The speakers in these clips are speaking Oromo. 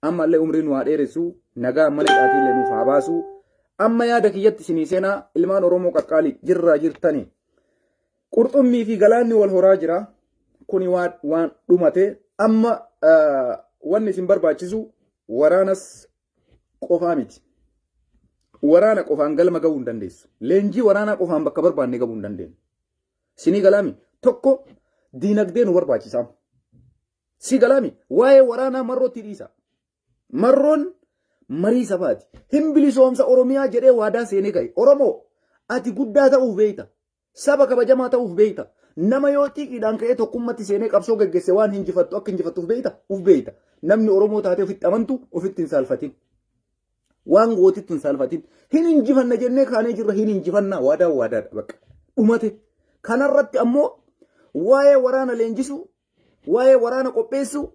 Ammallee umrii nu haa dheeressu, nagaa mana hidhaatiillee nuuf haa baasu. Amma yaada kiyyatti isinii seenaa ilmaan Oromoo qaqqaalii jirraa jirtanii. Qurxummii fi galaanni wal horaa jira. Kuni waan dhumate. Amma wanni isin barbaachisu waraanas qofaa miti. Waraana qofaan galma ga'uu hin dandeessu. Leenjii waraanaa qofaan bakka barbaanne ga'uu hin dandeenyu. Sinii galaami tokko diinagdee nu barbaachisa. Si galaami waa'ee waraanaa marrootti dhiisa. Marroon marii sabaati. Hin bilisoomsa Oromiyaa jedhee waadaa seenee ka'e. Oromoo ati guddaa ta'uuf beekta. Saba kabajamaa ta'uuf beekta. Nama yoo xiiqiidhaan ka'ee tokkummatti seenee qabsoo geggeesse waan hinjifattu akka hinjifattuuf beekta. Uf beekta. Namni Oromoo taatee ofitti amantu ofitti hin saalfatin. Waan gootitti hin saalfatin. Hin injifanna jennee kaanee jirra hin injifanna waadaan waadaadha bakka. Dhumate. Kanarratti ammoo waa'ee waraana leenjisuu, waa'ee waraana qopheessuu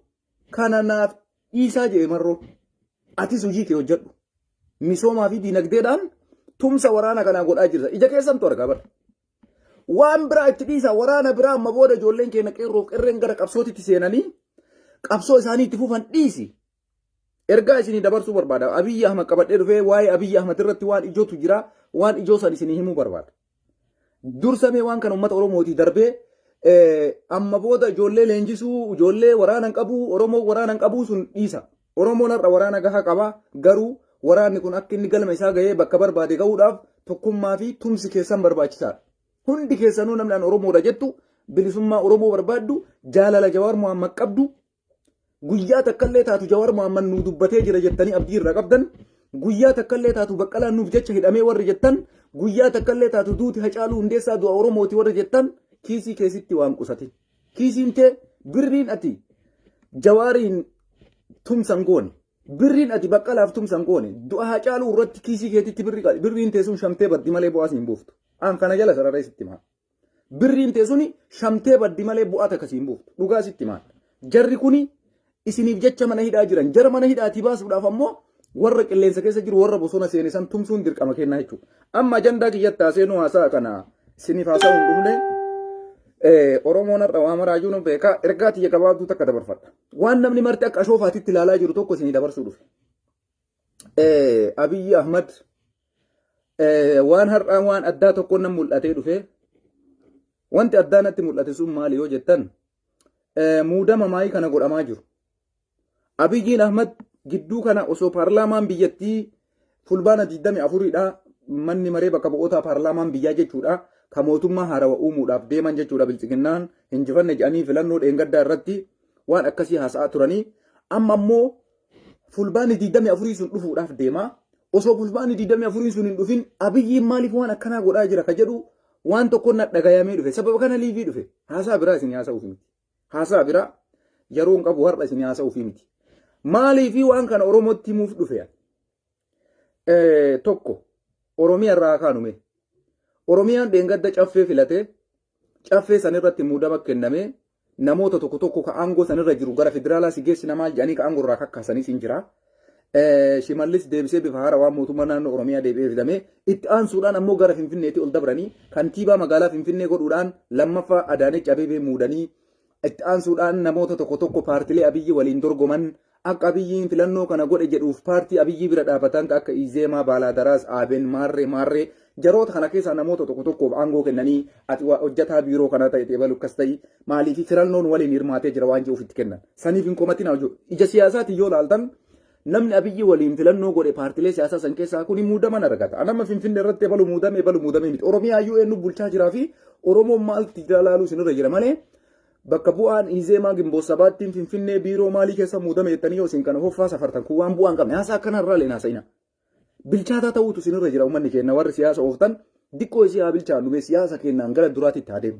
kana naaf dhiisaa jedhe marroo. Atis hojii kee hojjedhu. Misoomaa fi diinagdeedhaan tumsa waraana kanaa godhaa jirta. Ija keessantu argaa bara. Waan biraa itti dhiisaa waraana biraa amma booda ijoolleen keenya qeerroof qerreen gara qabsootitti seenanii qabsoo isaanii itti fufan dhiisi. Ergaa isinii dabarsuu barbaada. Abiyyi Ahmad qabadhee dhufee waa'ee Abiyyi Ahmad irratti waan ijootu jira. Waan ijoo san isinii himuu barbaada. Dursamee waan kana uummata Oromootii darbee amma booda ijoollee leenjisuu, ijoollee waraana hin qabu, Oromoo waraana hin qabu sun dhiisa. Oromoon har'a waraana gahaa qaba. Garuu waraanni kun akka inni galma isaa gahee bakka barbaade gahuudhaaf tokkummaa fi tumsi keessan barbaachisaadha. Hundi keessanuu namni an Oromoodha jettu bilisummaa Oromoo barbaaddu jaalala Jawaar Mohaammed qabdu Guyyaa takkallee taatu Jawar Mohammad nuu dubbatee jira jettanii abdii irraa qabdan, guyyaa takkallee taatu Baqqalaan nuuf jecha hidhamee warri jettan, guyyaa takkallee taatu duuti Hacaaluu Hundeessaa du'a Oromooti warri jettan kiisii keessitti waan qusatin. Kiisiin tee birriin ati Jawaariin tumsan goone, birriin ati Baqqalaaf tumsan goone, du'a Hacaaluu irratti kiisii keetitti birriin tee sun shamtee baddi malee bu'aa siin buuftu. An kana jala sararee sitti himaa. Birriin tee suni shamtee baddi malee bu'aa takka siin buuftu. Dhugaa sitti himaa. Jarri kuni isiniif jecha mana hidhaa jiran. Jara mana hidhaatii baasuudhaaf ammoo warra qilleensa keessa jiru warra bosona seene san tumsuun dirqama kennaa jechuudha. Amma ajandaa kiyyatti haaseenuu haasaa kana isiniif haasa'uu hin dhufne. Oromoon har'a waa maraayyuu nu beeka. Ergaa tiyya gabaabduu takka dabarfadha. Waan namni marti akka ashoofaatitti ilaalaa jiru tokko isinii dabarsuu dhufe. Abiyyi Ahmad waan har'aa waan addaa tokko nan mul'atee dhufe. Wanti addaa natti mul'ate sun maali yoo jettan muudama maayii kana godhamaa jiru. Abiyyiin Ahmad gidduu kana osoo paarlaamaan biyyattii fulbaana 24dha manni maree bakka bu'oota paarlaamaan biyyaa jechuudha ka mootummaa haarawa uumuudhaaf deeman jechuudha biltsiginnaan hinjifanne jedhanii filannoo dheengaddaa irratti waan akkasii haasa'aa turanii amma ammoo Fulbaanni 24 sun dhufuudhaaf deema. Osoo fulbaanni 24 sun hin dhufin Abiyyiin maaliif waan akkanaa godhaa jira ka jedhu waan tokko na dhagayamee dhufe. Sababa kana liivii dhufe. Haasaa biraa isin haasa'uuf miti. Haasaa biraa yeroo hin qabu har'a isin haasa'uuf miti. Maaliif waan kana Oromootti himuuf dhufe? Tokko Oromiyaa irraa kaanume. Oromiyaan dheengadda caffee filatee caffee sanirratti muudama kennamee namoota tokko tokko ka aangoo sanirra jiru gara federaalaa si geessina maal jedhanii ka aangoo irraa kakkaasaniis hin jira. Shimallis deebisee bifa haarawaa mootummaa naannoo Oromiyaa deebi'ee fidamee itti aansuudhaan ammoo gara Finfinneetti ol dabranii kantiibaa magaalaa Finfinnee godhuudhaan lammaffaa Adaanech Abeebee muudanii itti aansuudhaan namoota tokko tokko paartilee Abiyyi waliin dorgoman akka Abiyyiin filannoo kana godhe jedhuuf paartii Abiyyii bira dhaabatan akka Izeemaa, Baalaadaraas, Aaben, Maarree, Maarree jaroota kana keessaa namoota tokko tokkoof aangoo kennanii ati hojjetaa biiroo kanaa ta'e ebalu akkas ta'i maaliif filannoon waliin hirmaatee jira waan jedhuuf itti kennan. Saniif hin komatin ija siyaasaatiin yoo laaltan namni Abiyyi waliin filannoo godhe paartilee siyaasaa san keessaa kun muudaman argata. Anama Finfinnee irratti ebalu muudame ebalu muudame miti. Oromiyaa iyyuu eenyu bulchaa jiraa fi Oromoon maaltu jira laaluu isinirra jira malee bakka bu'aan Izeemaa Gimboot Sabaattiin Finfinnee biiroo maalii keessa muudame jettanii yoo isin kana hoffaa safartan kun waan bu'aa hin qabne haasaa akkana irraa leen haasa'ina. Bilchaataa ta'uutu isinirra jira uummanni keenya warri siyaasa ooftan diqqoo isii haa bilchaannu mee siyaasa keenyaan gara duraatitti haa deemu.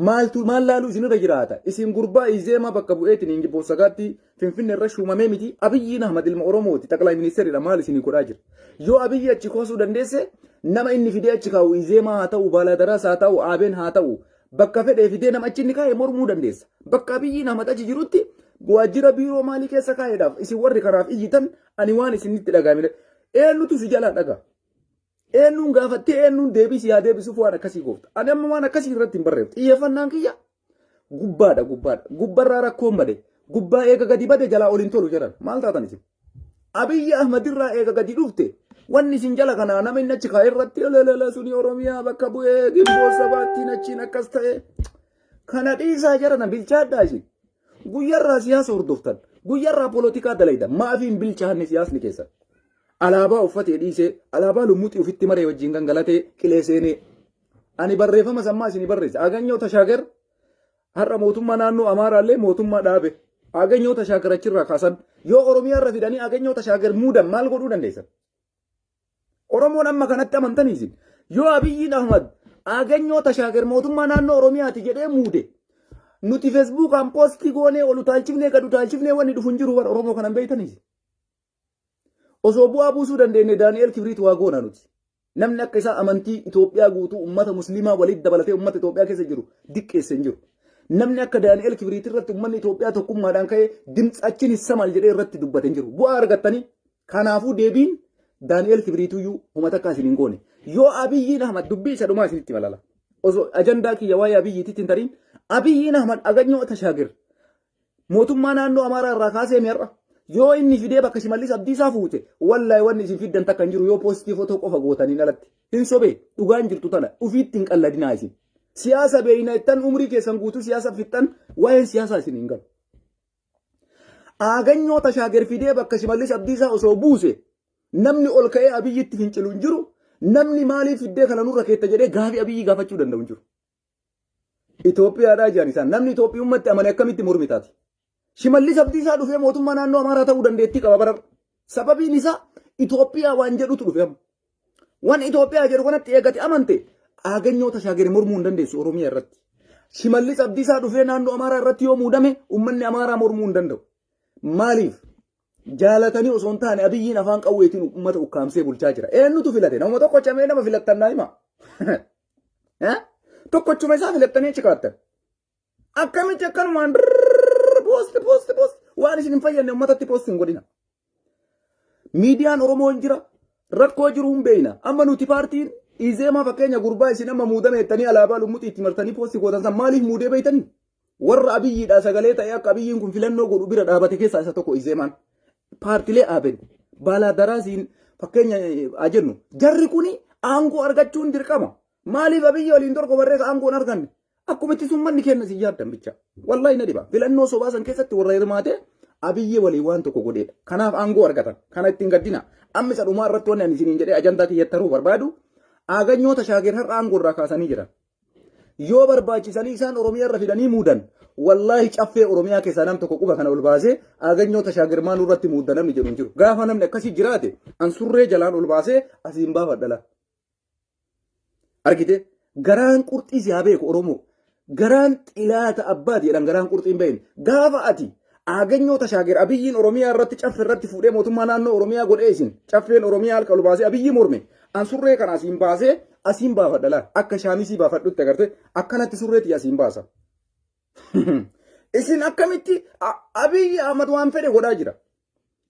Maaltu maal laaluu isinirra jiraata isin gurbaa Izeemaa bakka bu'eetiin Gimboot Sagaatti Finfinnee irra shuumamee miti Abiyyiin Ahmad ilma Oromooti xaqlaa ministeeridha maal isinii godhaa jira. Yoo Abiyyi achi kaasuu dandeesse nama inni fidee achi kaa'u Izeemaa haa ta'u Baalaadaraas haa ta'u Aabeen haa ta'u Bakka fedhee fidee nama achi inni kaa'e mormuu dandeessa. Bakka Abiyyiin Ahmad achi jirutti waajjira biiroo maalii keessa kaa'eedhaaf isin warri kanaaf iyyitan ani waan isinitti dhaga'ame. Eenyutu si jalaa dhaga? Eenyuun gaafattee eenyuun deebii si haa deebisuuf waan akkasii goofta. Ani amma waan akkasii irratti hin barreeffu. Xiyyeeffannaan kiyya gubbaadha gubbaadha. Gubbarraa rakkoon bade. Gubbaa eega gadi bade jalaa ol hin tolu jedhan. Maal taatan isin? Abiyyi Ahmad irraa eega gadi dhufte wanni isin jala kanaa nama inni achi kaa'e irratti lolala suni Oromiyaa bakka bu'ee gimboo sabaattiin achiin akkas ta'e. Kana dhiisaa jarana bilchaadhaa isin. Guyyarraa siyaasa hordoftan. Guyyarraa polotikaa dalaydan. Maafi hin bilchaanne siyaasni keessan. Alaabaa uffatee dhiisee alaabaa lummuxii ofitti maree wajjin gangalatee qilee seenee. Ani barreeffama sammaa isinii barreessa. Aganyoo Tashaagar har'a mootummaa naannoo Amaaraallee mootummaa dhaabe. Aganyoo Tashaagar achirraa kaasan yoo Oromiyaa irra fidanii Aganyoo Tashaagar muudan maal godhuu dandeessan? Oromoon amma kanatti amantanii isin. Yoo Abiyyiin Ahmad Aganyoo Tashaagar mootummaa naannoo Oromiyaati jedhee muude nuti feesbuukaan poostii goonee ol utaalchifnee gad utaalchifnee wanni dhufu hin jiru bara Oromoo kanan beektanii isin. Osoo bu'aa buusuu dandeenye Daani'eel Kibriit waa goona nuti. Namni akka isaa amantii Itoophiyaa guutuu uummata musliimaa walitti dabalatee uummata Itoophiyaa keessa jiru diqqeesse hin jiru. Namni akka Daani'eel Kibriit irratti uummanni Itoophiyaa tokkummaadhaan ka'ee dimtsaachin hissamal jedhee irratti dubbate hin jiru. Bu'aa argattanii kanaafuu deebiin Daani'eel Kibriituyyuu homa takkaa isin hin goone. Yoo Abiyyiin Ahmad dubbii isa dhumaa isinitti malala. Osoo ajandaa kiyya waa'ee Abiyyiititti hin tarin Abiyyiin Ahmad Aganyoo Tashaagir Mootummaa naannoo Amaaraa irraa kaasee mi har'a? Yoo inni fidee bakka Shimallis Abdiisaa fuute wallaahi wanni isin fiddan takka hin jiru yoo poostii fotoo qofa gootaniin alatti. Hin sobee dhugaan jirtu tana ufiitti hin qalladinaa isin. Siyaasa beeyna ittan umrii keessan guutuu siyaasa fixxan waa'een siyaasaa isin hin galu. Aaganyoo Tashaager fidee bakka Shimallis Abdiisaa osoo buuse namni ol ka'ee Abiyyitti fincilu hin jiru. Namni maaliif fiddee kana nurra keetta jedhee gaafii Abiyyi gaafachuu danda'u hin jiru. Itoophiyaadhaa jedhan isaan. Namni Itoophiyummatti amane akkamitti mormitaati? Shimallis Abdiisaa dhufee mootummaa naannoo Amaaraa ta'uu dandeettii qaba bara. Sababiin isaa Itoophiyaa waan jedhutu dhufe amma. Waan Itoophiyaa jedhu kanatti eegate amante Aaganyoo Tashaagere mormuu hin dandeessu Oromiyaa irratti. Shimallis Abdiisaa dhufee naannoo Amaaraa irratti yoo muudame uummanni Amaaraa mormuu hin danda'u. Maaliif? Jaalatanii osoo hin taane Abiyyiin afaan qawweetiin uummata ukkaamsee bulchaa jira. Eenyutu filate? Nama tokko camee nama filattan naa hima. Tokkochuma isaa filattanii achi kaattan. Akkamitti akkanumaan poosti poosti poosti waan isin hin fayyadne uummatatti poosti hin godhina. Miidiyaan Oromoo hin jira. Rakkoo jiru hin beekna. Amma nuti paartiin Izeemaa fakkeenya gurbaa isin amma muudame jettanii alaabaa lummuxii itti martanii poosti gootan san maaliif muudee beektanii? Warra Abiyyiidhaa sagalee ta'ee akka Abiyyiin kun filannoo godhu bira dhaabate keessaa isa tokko Izeemaan. Paartilee ABN baalaadaraasiin fakkeenya haa jennu. Jarri kuni aangoo argachuun dirqama. Maaliif Abiyyi waliin dorgomarree aangoo hin arganne? Akkuma itti summanni kenna si yaaddan bicha. Wallaahi na dhiba. Filannoo sobaa san keessatti warra hirmaate Abiyyi waliin waan tokko godheedha. Kanaaf aangoo argatan. Kana ittiin gaddina. Amma isa dhumaa irratti wanni ani isiniin jedhee ajandaa kiyyatti taruu barbaadu Aaganyoo Tashaager har'a aangoo irraa kaasanii jiran. Yoo barbaachisanii isaan Oromiyaa irra fidanii muudan wallaahi caffee Oromiyaa keessaa nam tokko quba kana ol baasee Aaganyoo Tashaager maal irratti muudda namni jedhu hin jiru. Gaafa namni akkasii jiraate an surree jalaan ol baasee asiin baafadha laa. Argite garaan qurxii si haa beeku Oromoo. Garaan xilaata abbaati jedhan garaan qurxii hin beekne. Gaafa ati Aaganyoo Tashaager Abiyyiin Oromiyaa irratti caffe irratti fuudhee mootummaa naannoo Oromiyaa godhee isin caffeen Oromiyaa halka ol baasee Abiyyi morme an surree kana asiin baasee asiin baafadha laal akka shaamisii baafadhutti agarte akkanatti surree tiyya asiin baasa. Isin akkamitti Abiyyi Ahmad waan fedhe godhaa jira.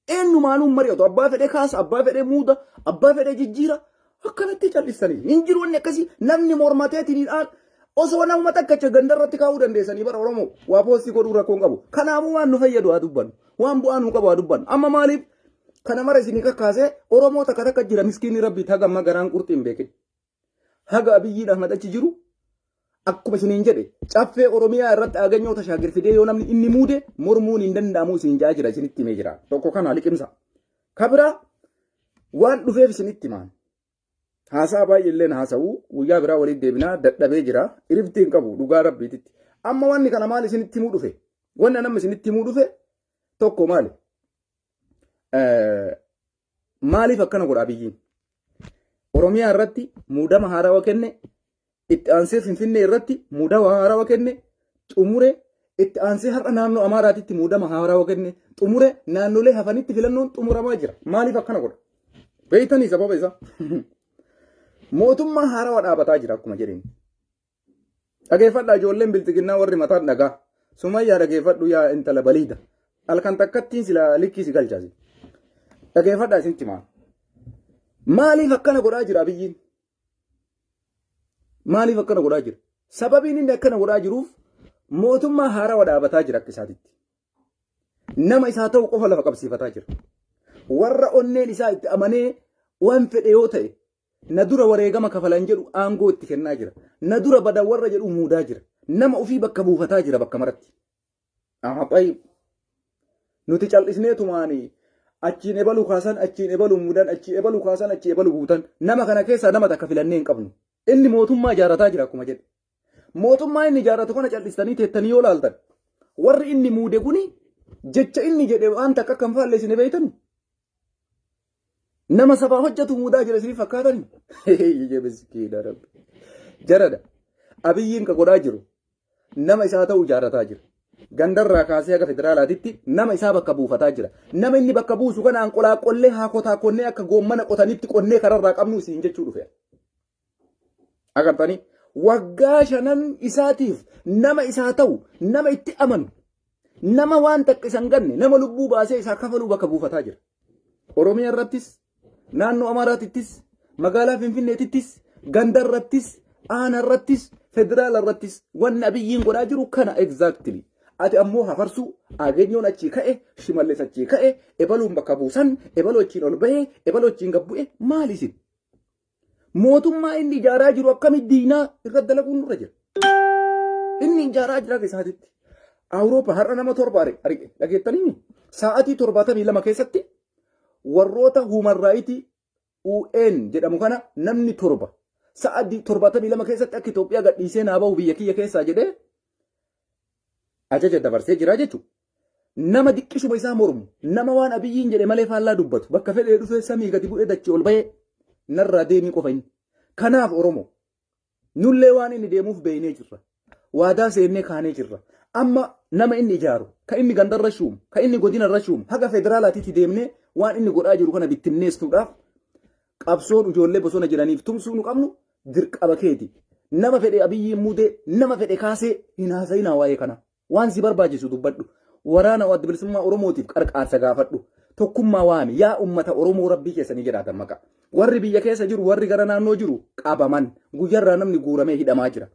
Eenyumaanuu hin mari'atu. Abbaa fedhe kaasa, abbaa fedhe muuda, abbaa fedhe jijjiira. Akkanatti cal'istanii. Hin jiru wanni akkasii namni mormateetiniidhaan osoo namuma takkacha ganda irratti kaa'uu dandeessanii bara Oromoo waa poostii godhuu rakkoo hin qabu. Kanaafuu waan nu fayyadu haa dubbannu. Waan bu'aa nu qabu haa dubbannu. Amma maaliif kana mara isinii kakkaasee Oromoo takka takka jira miskiinni rabbii taga amma garaan qurxii hin beekin. Haga Abiyyiin Ahmad achi jiru akkuma isiniin jedhe caffee Oromiyaa irratti Aaganyoo Tashaagir fidee yoo namni inni muude mormuun hin danda'amu isin jaa jira isinitti himee jira. Tokko kana liqimsa. Kabira waan dhufeef isinitti himaan. Haasaa baay'ee illeen haasa'u guyyaa biraa waliin deebinaa dadhabee jira. Iriftii hin qabu dhugaa rabbiititti. Amma wanni kana maal isinitti himuu dhufe? Wanni nama isinitti himuu dhufe tokko maali? Maaliif akkana godha Abiyyiin? Oromiyaa irratti muudama haarawa kenne, itti aansee Finfinnee irratti muudama haarawa kenne, xumure itti aansee har'a naannoo Amaaraatitti muudama haarawa kenne, xumure naannolee hafanitti filannoon xumuramaa jira. Maaliif akkana godha? Beektanii sababa isaa? Mootummaa haarawa dhaabataa jira akkuma jedheen. Dhageeffadhaa ijoolleen bilxiginnaa warri mataan dhagaa. Sumayyaa dhageeffadhu yaa intala baliida. Halkan takkattiin sila likkii si galchaasi. Dhageeffadhaa isinitti himaa. Maaliif akkana godhaa jira Abiyyiin? Maaliif akkana godhaa jira? Sababiin inni akkana godhaa jiruuf mootummaa haarawa dhaabataa jira akka isaatitti. Nama isaa ta'u qofa lafa qabsiifataa jira. Warra onneen isaa itti amanee waan fedhe yoo ta'e na dura wareegama kafalan jedhu aangoo itti kennaa jira. Na dura badan warra jedhu muudaa jira. Nama ofii bakka buufataa jira bakka maratti. Aha xayyib. Nuti cal'isnee tumaanii achiin ebalu kaasan achiin ebalu muudan achii ebalu kaasan achii ebalu guutan nama kana keessaa nama takka filannee hin qabnu. Inni mootummaa ijaarrataa jira akkuma jedhe. Mootummaa inni ijaarratu kana cal'istanii teettanii yoo laaltan warri inni muude kuni jecha inni jedhe waan takka akka hin faalleessine beektani. Nama sabaa hojjetu muudaa jira isinii fakkaatani. Iyya miskiina rabbi. Jaradha. Abiyyiin ka godhaa jiru nama isaa ta'u ijaarrataa jira. Gandarraa kaasee haga federaalaatitti nama isaa bakka buufataa jira. Nama inni bakka buusu kana anqolaaqollee haa kotaa konnee akka goommana qotanitti qonnee kararraa qabnu isiin jechuu dhufe. Agartanii waggaa shanan isaatiif nama isaa ta'u nama itti amanu nama waan takka isa hin ganne nama lubbuu baasee isaa kafaluu bakka buufataa jira. Oromiyaa irrattis naannoo Amaaraatittis magaalaa Finfinneetittis ganda irrattis aana irrattis federaala irrattis wanni Abiyyiin godhaa jiru kana exactly. Ati ammoo hafarsuu agenyoon achii ka'e shimallis achii ka'e ebaluun bakka buusan ebaluu achiin ol ba'e ebaluu achiin gad bu'e maali isin? Mootummaa inni ijaaraa jiru akkamitti diinaa irra dalaguun nurra jira. Inni ijaaraa jira keessaatitti. Awurooppaa har'a nama torba arge dhageettanii sa'aatii 72 keessatti warroota human right UN jedhamu kana namni torba sa'aatii 72 keessatti akka Itoophiyaa gadhiisee naa bahu biyya kiyya keessaa jedhee ajaja dabarsee jira jechuudha. Nama diqqishuma isaa mormu, nama waan Abiyyiin jedhe malee faallaa dubbatu, bakka fedhee dhufee samii gadi bu'ee dachee ol bahee narraa deemii qofa inni. Kanaaf Oromoo, nullee waan inni deemuuf beeynee jirra. Waadaa seennee kaanee jirra. Amma nama inni ijaaru, ka inni gandarra shuumu, ka inni godinarra shuumu, haga federaalaatiitti deemnee waan inni godhaa jiru kana bittinneessuudhaaf qabsoon ijoollee bosona jiraniif tumsuu nu qabnu dirqama keeti. Nama fedhe Abiyyiin muudee, nama fedhe kaasee hin haasa'inaa waa'ee kanaa. Waan si barbaachisu dubbadhu. Waraana Adda Bilisummaa Oromootiif qarqaarsa gaafadhu. Tokkummaa waami. Yaa ummata Oromoo Rabbii keessanii jedhaa dammaqa. Warri biyya keessa jiru, warri gara naannoo jiru qabaman. Guyyarraa namni guuramee hidhamaa jira.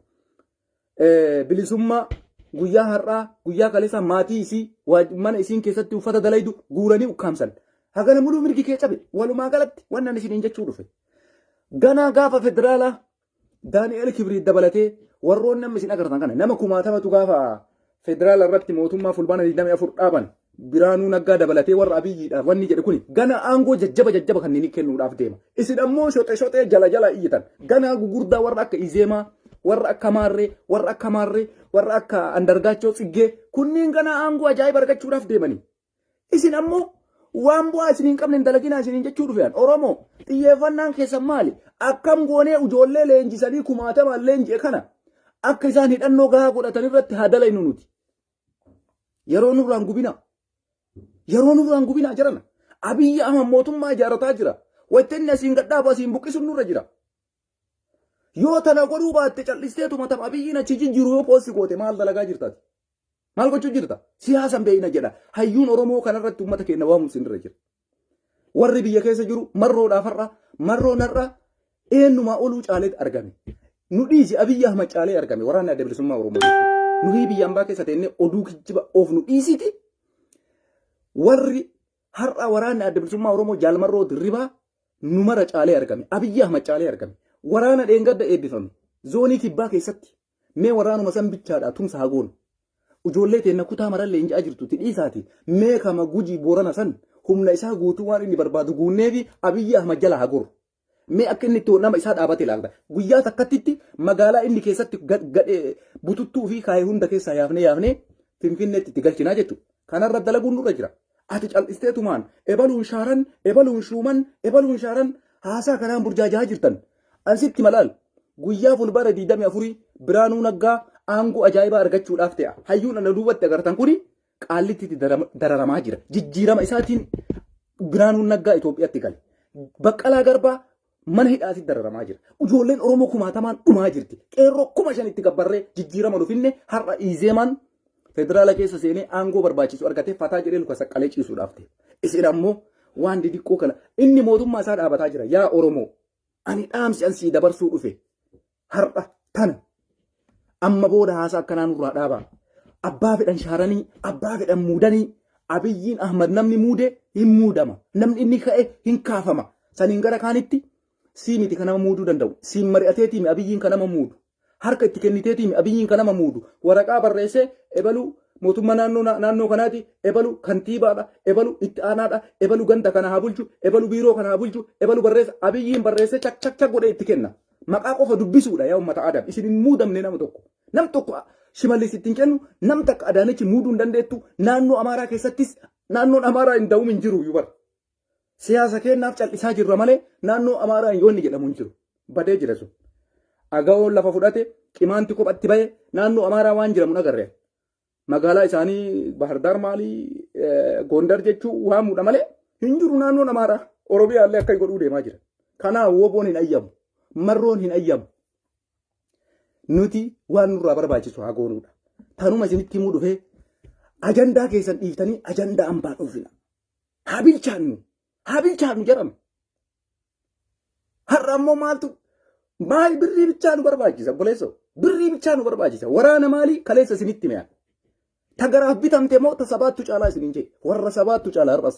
Bilisummaa guyyaa har'aa, guyyaa kaleessaa maatii isii mana isiin keessatti uffata dalaydu guuranii ukkaamsan. Hagana muluu mirgi kee cabe. Walumaa galatti wannan isiniin jechuu dhufe. Ganaa gaafa federaalaa Daani'eel Kibriit dabalatee warroonni amma isin agartan kana nama kumaatamatu gaafa federaala irratti mootummaa fulbaana 24 dhaaban Biraanuu Naggaa dabalatee warra Abiyyiidhaaf wanni jedhe kuni gana aangoo jajjaba jajjaba kanneen kennuudhaaf deema. Isin ammoo shoxe shoxee jala jala iyyitan. Ganaa gugurdaa warra akka Izeemaa, warra akka Maarree, warra akka Maarree, warra akka Andargaachoo Tsiggee kunniin ganaa aangoo ajaa'iba argachuudhaaf deemanii. Isin ammoo waan bu'aa isin hin qabne hin dalaginaa isiniin jechuu dhufean. Oromoo xiyyeeffannaan keessan maali? Akkam goonee ijoollee leenjisanii kumaatamaan leenji'e kana akka isaan hidhannoo gahaa godhatan irratti haa dalaynu nuti. Yeroo nurraan gubinaa. Yeroo nurraan gubinaa jedhana. Abiyyi Ahmad mootummaa ijaarrataa jira. Wayita inni asiin gadhaabu asiin buqqisuun nurra jira. Yoo tana godhuu baatte callisteetuma tapha Abiyyiin achi jijjiiru yoo poosti goote maal dalagaa jirtaati? Maal gochuu jirta? Siyaasan beeyna jedha. Hayyuun Oromoo kanarratti uummata keenya waamuun sinirra jira. Warri biyya keessa jiru marroodhaaf har'a marroon har'a eenyumaa oluu caalee argame. Nu dhiisi Abiyyi Ahmad caalee argame waraanni adda bilisummaa Oromoo jechuudha. Nuyi biyya ambaa keessa teennee oduu kijjiba of nu dhiisiti. Warri har'a waraanni adda bilisummaa Oromoo jaalmarroo dirribaa nu mara caalee argame. Abiyyi Ahmad caalee argame. Waraana dheengadda eebbifame. Zoonii kibbaa keessatti Mee waraanuma san bichaadha tumsa haa goonu. Ijoollee teenna kutaa maran leenji'aa jirtu itti dhiisaati mee kama Gujii Boorana san humna isaa guutuu waan inni barbaadu guunneefi Abiyyi Ahmad jala haa gorru. Mee akka inni itti nama isaa dhaabate ilaalta. Guyyaa takkattitti magaalaa inni keessatti gadhee bututtuu fi kaayee hunda keessaa yaafnee yaafnee Finfinneetti itti galchinaa jechuudha. Kanarra dalaguun nurra jira. Ati cal'isteetumaan ebaluun shaaran, ebaluun shuuman, ebaluun shaaran haasaa kanaan burjaajaa jirtan. An sitti malaal guyyaa fulbaana 24 Biraanuu Naggaa aangoo ajaa'ibaa argachuudhaaf te'a. Hayyuun ana duubatti agartan kuni qaallittitti dararamaa jira. Jijjiirama isaatiin Biraanuun Naggaa Itoophiyaatti gale. Baqqalaa Garbaa mana hidhaatti dararamaa jira. Ijoolleen Oromoo kumaatamaan dhumaa jirti. Qeerroo 5000tti gabbarree jijjiirama nufinne har'a Iizeemaan federaala keessa seenee aangoo barbaachisu argatee fataa jedhee luka saqqalee ciisuudhaaf ta'e. Isin ammoo waan didiqqoo kana inni mootummaa isaa dhaabataa jira. Yaa Oromoo ani dhaamsi an sii dabarsuu dhufe har'a tana amma booda haasaa akkanaa nurraa dhaabaa. Abbaa fedhan shaaranii, abbaa fedhan muudanii, Abiyyiin Ahmad namni muude hin muudama. Namni inni ka'e hin kaafama. Saniin gara kaanitti sii miti kan nama muuduu danda'u. Siin mari'ateetii Abiyyiin kan nama muudu. Harka itti kenniteetii Abiyyiin kan nama muudu. Waraqaa barreessee ebaluu mootummaa naannoo naannoo kanaati, ebalu kantiibaadha, ebalu itti aanaadha, ebalu ganda kana haa bulchu, ebalu biiroo kana haa bulchu, ebalu barreessa. Abiyyiin barreessee cak cak cak godhee itti kenna. Maqaa qofa dubbisuudha yaa uummata Adam. Isin hin muudamne nama tokko. Nam tokko Shimallis ittiin kennu, nam takka Adaanechi muuduu hin dandeettu. Naannoo Amaaraa keessattis naannoon Amaaraa hin da'um hin jiru iyyuu bara. Siyaasa keennaaf cal'isaa jirra malee naannoo Amaaraa yoo inni jedhamu hin jiru. Badee jira sun. Agawoon lafa fudhate, Qimaanti kophatti bahe, naannoo Amaaraa waan jiramu hin agarre. Magaalaa isaanii Bahardaar maalii Gondar jechuu waamuudha malee hin jiru naannoon Amaaraa. Oromiyaa illee akka godhuu deemaa jira. Kanaaf woboon hin ayyamu. Marroon hin ayyamu. Nuti waan nurraa barbaachisu haa goonuudha. Tanuma isinitti himuu dhufee ajandaa keessan dhiiftanii ajandaa ambaa dhufina. Haa bilchaannu. Haa bilchaannu jedhama. Har'a ammoo maaltu maal birrii bichaa nu barbaachisa obboleessoo? Birrii bichaa nu barbaachisa. Waraana maalii kaleessa isinitti mi'a. Ta garaaf bitamte moo ta sabaattu caalaa isiniin jedhe. Warra sabaattu caalaa har'as.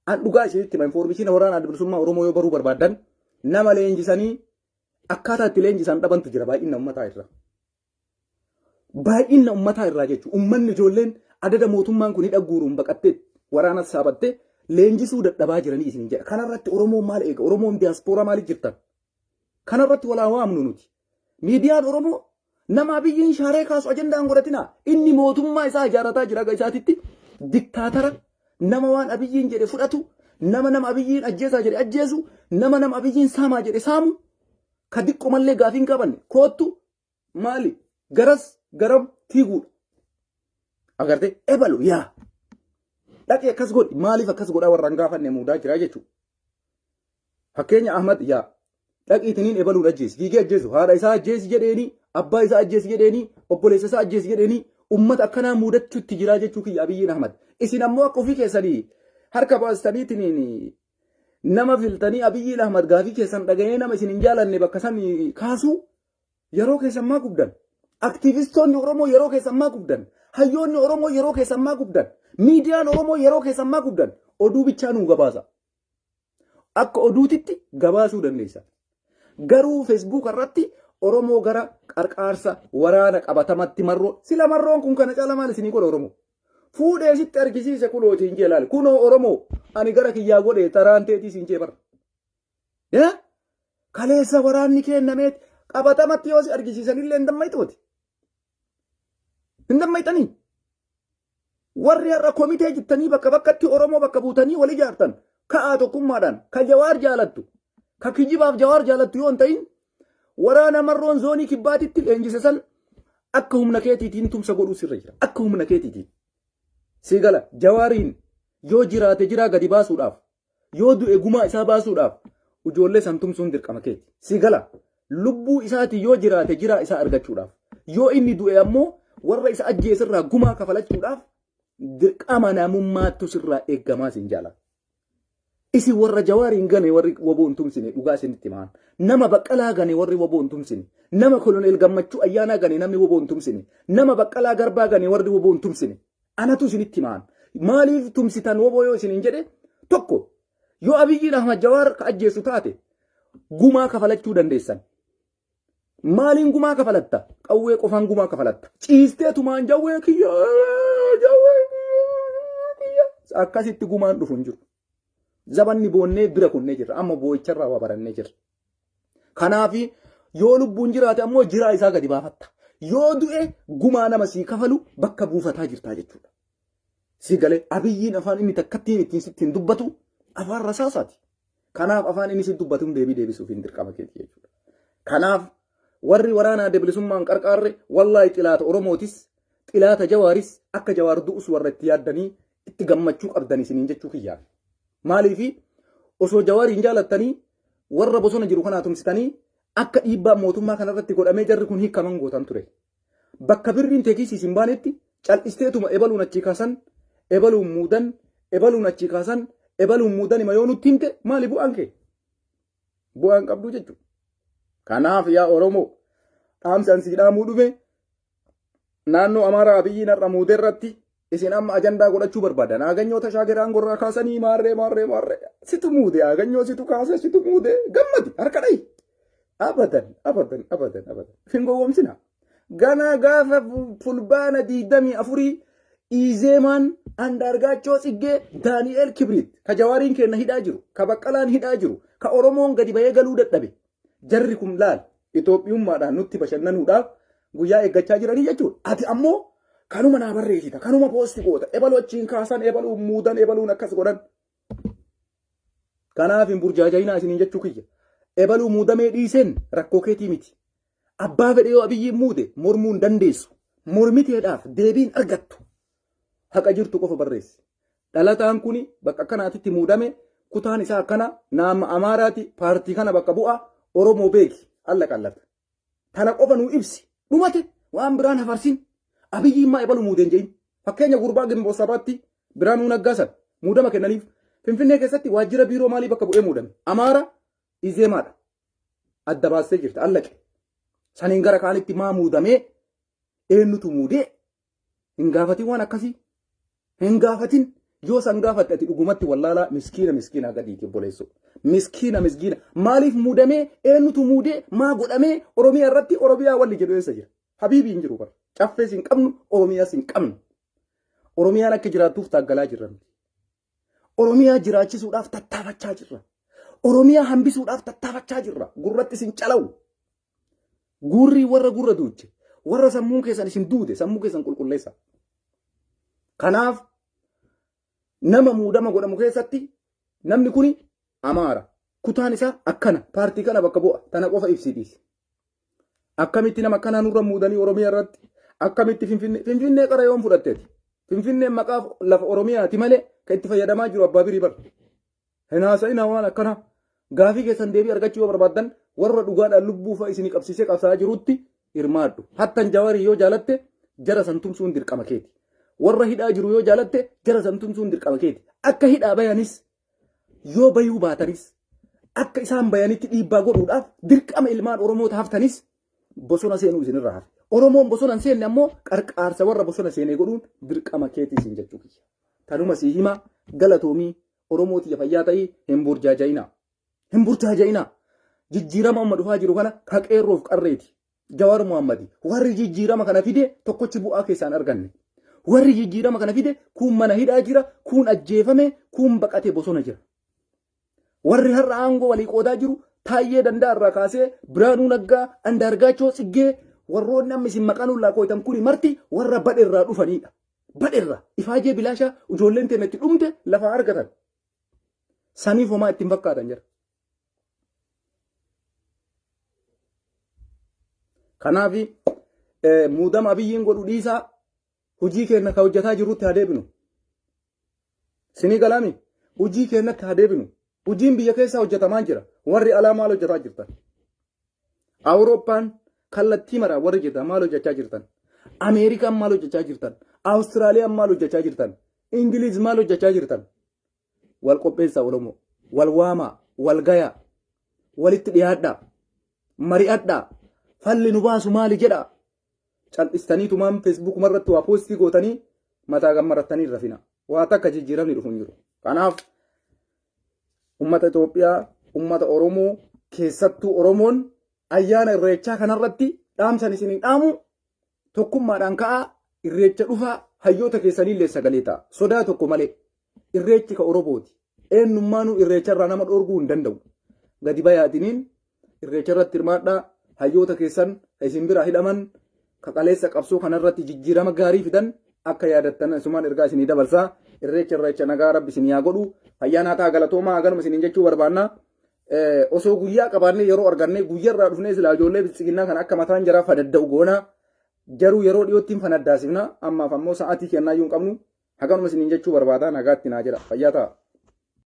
An dhugaa isinitti hima infoormeeshinii waraana Adda Bilisummaa Oromoo yoo baruu barbaaddan nama leenjisanii akkaataa itti leenjisan dhabantu jira baay'ina uummataa irra. Baay'ina uummataa irraa jechuun uummanni ijoolleen adada mootummaan kun hidha guuruun baqattee waraana saabattee leenjisuu dadhabaa jiranii isin jedha. Kanarratti Oromoon maal eega? Oromoon diyaaspooraa maaliif jirtan? Kanarratti walaa waamnu nuti. Miidiyaan Oromoo nama Abiyyiin shaaree kaasu ajandaa hin godhatinaa. Inni mootummaa isaa ijaarrataa jira aga isaatitti diktaatara nama waan Abiyyiin jedhe fudhatu, nama nama Abiyyiin ajjeesaa jedhe ajjeesu, nama nama Abiyyiin saamaa jedhe saamu, ka diqqomallee gaafii hin qabanne koottu maali garas garam fiiguudha. Agartee ebalu yaa dhaqee akkas godhi maaliif akkas godhaa warra hin gaafanne muudaa jira jechuudha. Fakkeenya Ahmad yaa dhaqiitiniin ebaluun ajjeesi fiigee ajjeesu haadha isaa ajjeesi jedheeni abbaa isaa ajjeesi jedheeni obboleessa isaa ajjeesi jedheeni ummata akkanaa muudachuutti jiraa jechuu kiyya Abiyyiin Ahmad. Isin ammoo akka ofii keessanii harka baastaniitiniin nama filtanii Abiyyiin Ahmad gaafii keessan dhaga'ee nama isin hin jaalanne bakka san kaasuu yeroo keessan maa gubdan? Aktiivistoonni Oromoo yeroo keessan maa gubdan? Hayyoonni Oromoo yeroo keessan maa gubdan? Miidiyaan Oromoo yeroo keessan maa gubdan? Oduu bichaa nuu gabaasa. Akka oduutitti gabaasuu dandeessa. Garuu Facebook irratti Oromoo gara qarqaarsa waraana qabatamatti marroo sila marroon kun kana caala maal isinii godha Oromoo? Fuudhee sitti argisiise kunoo siin jee laali. Kunoo Oromoo ani gara kiyyaa godhe taraan teetii siin jee bara. Yaa? Kaleessa waraanni kennameet qabatamatti yoo si argisiisanillee hin dammayxuuti. Hin dammayxanii. Warri har'a komitee jettanii bakka bakkatti Oromoo bakka buutanii wal ijaartan ka'aa tokkummaadhaan ka Jawaar jaalattu ka kijibaaf Jawaar jaalattu yoo hin ta'in waraana marroon zoonii kibbaatitti leenjise san akka humna keetiitiin tumsa godhuu sirra jira. Akka humna keetiitiin. Sii gala Jawaariin yoo jiraate jiraa gadi baasuudhaaf yoo du'e gumaa isaa baasuudhaaf ijoollee san tumsuun dirqama keeti. Si gala lubbuu isaatii yoo jiraate jiraa isaa argachuudhaaf yoo inni du'e ammoo warra isa ajjeesirraa gumaa kafalachuudhaaf dirqama namummaattu sirraa eeggamaa siin jaala. Isin warra Jawaariin gane warri woboo hin tumsine dhugaa isinitti himaan. Nama Baqqalaa gane warri woboo hin tumsine. Nama Koloneel Gammachuu Ayyaanaa gane namni woboo hin tumsine. Nama Baqqalaa Garbaa gane warri woboo hin tumsine. Anatu isinitti himaan. Maaliif tumsitan woboo yoo isiniin jedhe tokko yoo Abiyyiin Ahmad Jawaar ka ajjeesu taate gumaa kafalachuu dandeessan. Maaliin gumaa kafalatta? Qawwee qofaan gumaa kafalatta. Ciistee tumaan jawwee kiyya jawwee kiyya akkasitti gumaan dhufu hin jiru. Zabanni boonnee bira kunnee jirra. Amma boo'icharraa waa barannee jirra. Kanaaf yoo lubbuun jiraate ammoo jiraa isaa gadi baafatta. Yoo du'e gumaa nama sii kafalu bakka buufataa jirtaa jechuudha. Si galee Abiyyiin afaan inni takkattiin ittiin sittiin dubbatu afaan rasaasaati. Kanaaf afaan inni sitti dubbatuun deebii deebisuuf hin dirqama keeti jechuudha. Kanaaf warri waraana adda bilisummaan qarqaarre wallaahi xilaata Oromootis xilaata Jawaaris akka Jawaar du'us warra itti yaaddanii itti gammachuu qabdan isiniin jechuu kiyyaaf. Maaliifi osoo Jawaariin jaalattanii warra bosona jiru kanaa tumsitanii akka dhiibbaa mootummaa kanarratti godhamee jarri kun hiikaman gootan ture. Bakka birriin teekisii isin baanetti cal'isteetuma ebaluun achii kaasan, ebaluun muudan, ebaluun achii kaasan, ebaluun muudan hima yoo nutti himte maali bu'aan kee? Bu'aan qabduu jechuudha. Kanaaf yaa Oromoo dhaamsi an sii dhaamuu dhufe naannoo Amaaraa Abiyyiin har'a muude irratti Isin amma ajandaa godhachuu barbaadan. Aaganyoo Tashaager aangorraa kaasanii maarree maarree maarree. Situ muude aaganyoo situ kaase situ muude gammadi harka dhayi. Abadan abadan abadan abadan. Hin gowwoomsina. Ganaa gaafa fulbaana 24 Iizeemaan Andaargaachoo Tsiggee Daani'eel Kibriit ka Jawaariin keenna hidhaa jiru ka Baqqalaan hidhaa jiru ka Oromoon gadi bahee galuu dadhabe jarri kun laal Itoophiyummaadhaan nutti bashannanuudhaaf guyyaa eeggachaa jiranii jechuudha. Ati ammoo kanuma naa barreessita kanuma poosti goota ebaluu achiin kaasan ebaluun muudan ebaluun akkas godhan. Kanaaf hin burjaaja'inaa isiniin jechuu kiyya. Ebaluu muudamee dhiiseen rakkoo keetii miti. Abbaa fedhe yoo Abiyyiin muude mormuu hin dandeessu. Mormiteedhaaf deebii hin argattu. Haqa jirtu qofa barreessi. Dhalataan kuni bakka akkanaatitti muudame kutaan isaa akkana naama Amaaraati paartii kana bakka bu'a Oromoo beeki alla qallata. Tana qofa nuu ibsi. Dhumate waan biraan hafarsin. Abiyyiin maa ebalu muudeen jedhin. Fakkeenya gurbaa Gimboo Sabaatti Biraanuu Naggaa san muudama kennaniif. Finfinnee keessatti waajjira biiroo maalii bakka bu'ee muudame? Amaara Izeemaadha. Adda baastee jirta allaqe. Saniin gara kaanitti maa muudamee eenyutu muudee hin gaafatin waan akkasii. Hin gaafatin yoo san gaafatte ati dhugumatti wallaalaa miskiina miskiinaa gadiiti obboleessoo. Miskiina miskiina maaliif muudamee eenyutu muudee maa godhamee Oromiyaa irratti Oromiyaa walli jedhu eessa jira? Habiibii hin jiru bara. Caffees hin qabnu Oromiyaas hin qabnu. Oromiyaan akka jiraattuuf taaggalaa jirra nuti. Oromiyaa jiraachisuudhaaf tattaafachaa jirra. Oromiyaa hambisuudhaaf tattaafachaa jirra. Gurratti isin calawu. Gurri warra gurra duuche, warra sammuun keessan isin duude, sammuu keessan qulqulleessa. Kanaaf nama muudama godhamu keessatti namni kuni Amaara. Kutaan isaa akkana paartii kana bakka bu'a tana qofa ibsii dhiisi. Akkamitti nama akkanaa nurra muudanii Oromiyaa irratti akkamitti Finfinnee Finfinnee qara yoom fudhatteeti? Finfinneen maqaa lafa Oromiyaati malee kan itti fayyadamaa jiru abbaa birii bara. Hin haasa'inaa waan akkanaa. Gaafii keessan deebii argachuu yoo barbaaddan warra dhugaadhaan lubbuu fa'a isinii qabsiisee qabsaa'aa jirutti hirmaadhu. Hattan Jawarii yoo jaalatte jara san tumsuun dirqama keeti. Warra hidhaa jiru yoo jaalatte jara san tumsuun dirqama keeti. Akka hidhaa bayanis yoo bayuu baatanis akka isaan bayanitti dhiibbaa godhuudhaaf dirqama ilmaan Oromoo taaftanis bosona seenuu isinirraa hafe. Oromoon bosona hin seenne ammoo qarqaarsa warra bosona seenee godhuun dirqama keetii isin jechuu kiyya. Tanuma sii hima galatoomii Oromoo tiyya fayyaa ta'ii hin burjaaja'inaa. Hin burjaaja'inaa. Jijjiirama amma dhufaa jiru kana ka qeerroof qarreeti. Jawaar Muhammadi. Warri jijjiirama kana fide tokkochi bu'aa keessaan arganne. Warri jijjiirama kana fide kuun mana hidhaa jira, kuun ajjeefame, kuun baqatee bosona jira. Warri har'a aangoo walii qoodaa jiru Taayyee Danda'a irraa kaasee Biraanuu Naggaa, Andaargaachoo Tsiggee warroonni amma isin maqaa nuun laakooytan kuni marti warra badhe irraa dhufanidha. Badhe irraa ifaajee bilaashaa ijoolleen teenya itti dhumte lafaa argatan. Saniif homaa ittiin fakkaatan jira. Kanaaf muudama Abiyyiin godhu dhiisaa hojii keenya ka hojjetaa jirrutti haa deebinu. Sinii galaami hojii keenyatti haa deebinu. Hojiin biyya keessaa hojjetamaa jira. Warri alaa maal hojjetaa jirtan? Awurooppaan kallattii maraa warri jirtan maal hojjechaa jirtan? Ameerikaan maal hojjechaa jirtan? Awustiraaliyaan maal hojjechaa jirtan? Ingiliiz maal hojjechaa jirtan? Wal qopheessaa Oromoo. Wal waamaa, wal gayaa, walitti dhiyaadhaa, mari'adhaa, falli nu baasu maali jedhaa. Cal'istaniitumaan feesbuukuma irratti waa poostii gootanii mataa gammarattanii hin rafina. Waa takka jijjiiramni dhufu hin jiru. Kanaaf ummata Itoophiyaa, ummata Oromoo, keessattuu Oromoon ayyaana irreechaa kanarratti dhaamsan isinii dhaamu tokkummaadhaan ka'aa irreecha dhufaa hayyoota keessaniillee sagalee ta'a. Sodaa tokko malee irreechi ka Oromooti. Eenyummaanuu irreecharraa nama dhoorguu hin danda'u. Gadi bayaatiniin irreecha irratti hirmaadhaa hayyoota keessan ka isin biraa hidhaman ka qaleessa qabsoo kanarratti jijjiirama gaarii fidan akka yaadattan asumaan ergaa isinii dabarsaa irreecha irreecha nagaa rabbi isin yaa godhu ayyaanaa ta'a galatoomaa haganuma isiniin jechuu barbaanna. Osoo guyyaa qabaannee yeroo argannee guyyaa irraa dhufnee silaa ijoollee biltsiginnaa kana akka mataan jaraa fadadda'u goonaa jaruu yeroo dhiyootti hin fanaddaasifna ammaaf ammoo sa'aatii kennaa iyyuu hin qabnu haganuma isiniin jechuu barbaada nagaatti naa jedha fayyaa ta'a.